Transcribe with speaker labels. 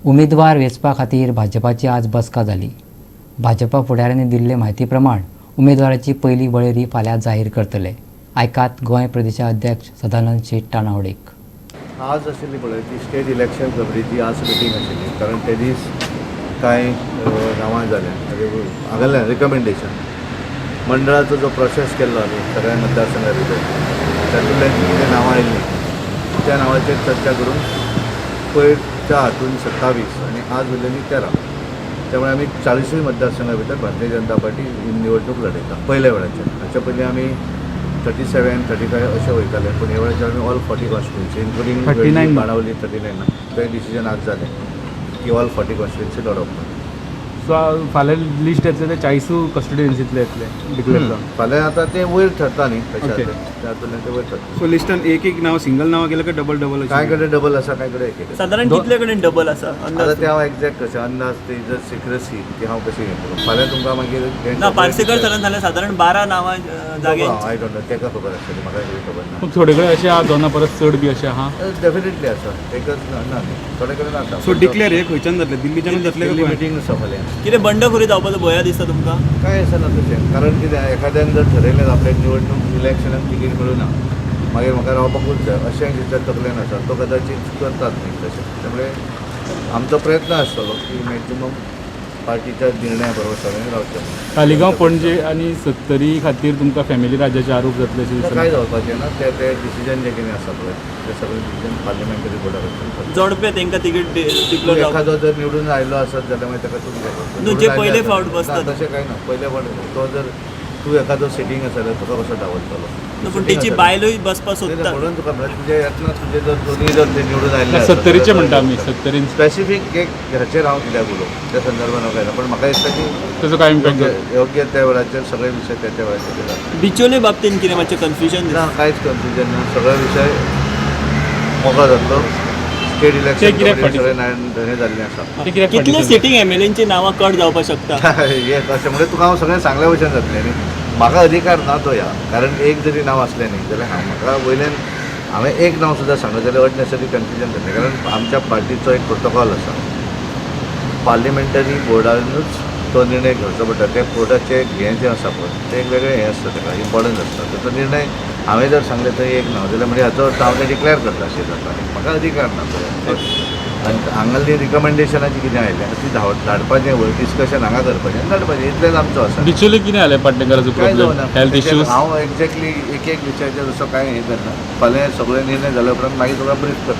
Speaker 1: उमेदवार वेंचपा खातीर भाजपाची आज बसका जाली. भाजपा फुडाऱ्यांनी दिल्ले म्हायती प्रमाण उमेदवाराची पयली वळेरी फाल्यां जाहीर करतले. आयकात गोंय प्रदेशाध्यक्ष सदानंद शेट तानावडेक.
Speaker 2: आज आशिल्ली पळय ती स्टेट इलेक्शन कमिटीची आज मिटींग आशिल्ली, कारण ते दीस कांय नांवां जालें हांगासरल्यान रिकमेंडेशन मंडळाचो जो प्रोसेस केल्लो आमी सगळ्या मतदारसंघा भितर, तातूंतल्यान जीं कितें नांवां आयिल्लीं त्या नांवाचेर चर्चा करून पयरच्या हातून 27 आनी आज उरलेली 13. त्यामुळे आमी 40ूय मतदारसंघा भितर भारतीय जनता पार्टी ही निवडणूक लढयता पयल्या वेळाचेर. हाच्या पयलीं आमी 37, 35 अशें वयताले, पूण ह्या वेळाचेर आमी ऑल 40 कॉन्स्टिट्युन्सी इन्क्लुडींग
Speaker 3: 39.
Speaker 2: बाणावली 39 तें डिसिजन आज जालें की ऑल 40 कॉन्स्टिट्युन्सी लढोवप.
Speaker 3: सो फाल्यां लिस्ट येतलें ते 40ूय कॉन्स्टिट्युएन्सींतले येतले डिक्लेअर जावन?
Speaker 2: फाल्यां आतां तें वयर ठरता न्ही कशें आसा तें, तातूंतल्यान तें वयर ठरता.
Speaker 4: सो लिस्टान एक एक नाव, सिंगल नांव गेलें काय डबल डबल?
Speaker 2: कांय कडेन डबल आसा, कांय कडेन एक एक आसा.
Speaker 5: सादारण कितले कडेन डबल आसा
Speaker 2: आतां
Speaker 5: अंदाज?
Speaker 2: तें हांव एग्जॅक्ट कशें अंदाज, ती जर सिक्रेसी ती हांव कशी हें करूं? फाल्यां तुमकां मागीर तें
Speaker 5: ना, पार्सेकर सरान सांगलें सादारण 12 नांवां जाग्यांची.
Speaker 2: I don't know, ताका खबर आसतली, म्हाका तरी खबर ना.
Speaker 3: पूण थोडे कडेन अशें आहा दोना परस चड बी अशें आहा?
Speaker 2: डेफिनेटली आसा, एकच ना ना न्ही, थोडे कडेन आसा.
Speaker 4: सो डिक्लेअर हे खंयच्यान जातलें? दिल्लीच्यानूच जातलें
Speaker 2: दिल्ली
Speaker 4: काय?
Speaker 2: मिटींग आसा फाल्यां.
Speaker 5: कितें बंडखोरी जावपाचो भंय दिसता तुमकां?
Speaker 2: कांय आसना तशें, कारण कितें, एखाद्यान जर ठरयलें आपल्याक निवडणूक इलेक्शनाक तिकीट मेळूना, मागीर म्हाका रावपाकूच जाय अशें जिच्या तकलेन आसा, तो कदाचीत करतात न्ही तशें. त्यामुळे आमचो प्रयत्न आसतलो की मॅक्झिमम पार्टीच्या निर्णया बरोबर सगळ्यांनी रावचें.
Speaker 3: तालिगांव, पणजे आनी सत्तरी खातीर तुमकां फॅमिली राज्याचे आरोप जातले अशें दिसना?
Speaker 2: कांय जावपाचें ना. ते ते डिसिजन जें कितें आसा पळय तें सगळें डिसिजन पार्लिमेंटरी बोर्डा कडल्यान.
Speaker 5: जोडपे तेंकां तिकीट डिक्लेअर जावपाक.
Speaker 2: एखादो जर निवडून आयलो आसत जाल्यार मागीर ताका तूं कितें करतलो?
Speaker 5: न्हू, जे
Speaker 2: निवडून
Speaker 5: पयले
Speaker 2: आयले
Speaker 5: फावट
Speaker 2: आसत.
Speaker 5: बसतात.
Speaker 2: ना, तशें कांय ना. पयले फावट तो जर तूं एखादो सिटींग आसा जाल्यार तुका कसो धांवतलो?
Speaker 5: न्हू, पूण तेची बायलूय बसपाक सोदता.
Speaker 2: म्हणून तुका म्हळ्यार तुजे येतना तुजे जर दोनूय जर ते निवडून आयले आसत
Speaker 3: सत्तरीचे
Speaker 2: जाल्यार
Speaker 3: म्हणटा आमी, सत्तरीन.
Speaker 2: स्पेसिफीक एक हाचेर हांव कित्याक उलोवं, त्या संदर्भान हांव कांय ना, पण म्हाका दिसता की
Speaker 3: तेजो काय इम्पॅक्ट जाता?
Speaker 2: योग्य योग्य त्या वेळाचेर सगळे विशय त्या त्या वेळाचेर जाता.
Speaker 5: बिचोले बाबतीन कितें मातशें कन्फ्युजन?
Speaker 2: ना, कांयच कन्फ्युजन ना. सगळे विशय मोकळो जातलो. स्टेट
Speaker 3: ते
Speaker 2: इलेक्शन
Speaker 3: कित्याक फाटीं?
Speaker 2: सगळे हे जाल्लें आसा.
Speaker 3: ते कित्याक
Speaker 5: कितले
Speaker 3: फाटीं?
Speaker 5: सिटींग एमएलएंची नांवां कट जावपाक शकता?
Speaker 2: हे अशें म्हणजे तुका हांव सगळें सांगल्या भशेन जातलें न्ही. म्हाका अधिकार ना तो ह्या, कारण एक जरी नांव आसलें न्ही जाल्यार हांव म्हाका वयल्यान हांवें एक नांव सुद्दां सांगलें जाल्यार अननेसरी कन्फ्युजन जातलें, कारण आमच्या पार्टीचो एक प्रोटोकॉल आसा. पार्लिमेंटरी बोर्डानूच तो निर्णय घेवचो पडटा. त्या बोर्डाचें हें जें आसा पळय तें एक वेगळें हें आसता, ताका इम्पॉर्टन्स आसता. ताचो निर्णय हांवें जर सांगलें थंय एक नांव जाल्यार म्हणजे हाचो अर्थ हांव तें डिक्लेअर करता अशें जाता. म्हाका अधिकार ना तो. आनी हांगासरली रिकमेंडेशनाची कितें आयलें ती धाडपाचें वयर डिस्कशन हांगा करपाचें आनी धाडपाचें, इतलेंच आमचो आसा.
Speaker 3: बिचोले कितें जालें पाटणेकराचो
Speaker 2: कांय
Speaker 3: प्रॉब्लेम?
Speaker 2: जावना.
Speaker 3: हेल्थ
Speaker 2: तेचेर
Speaker 3: इश्यूज?
Speaker 2: हांव एक्झॅक्टली एक एक विशयाचेर असो कांय हें करना. फाल्यां सगळे निर्णय जाल्या उपरांत मागीर तुका ब्रीफ करता.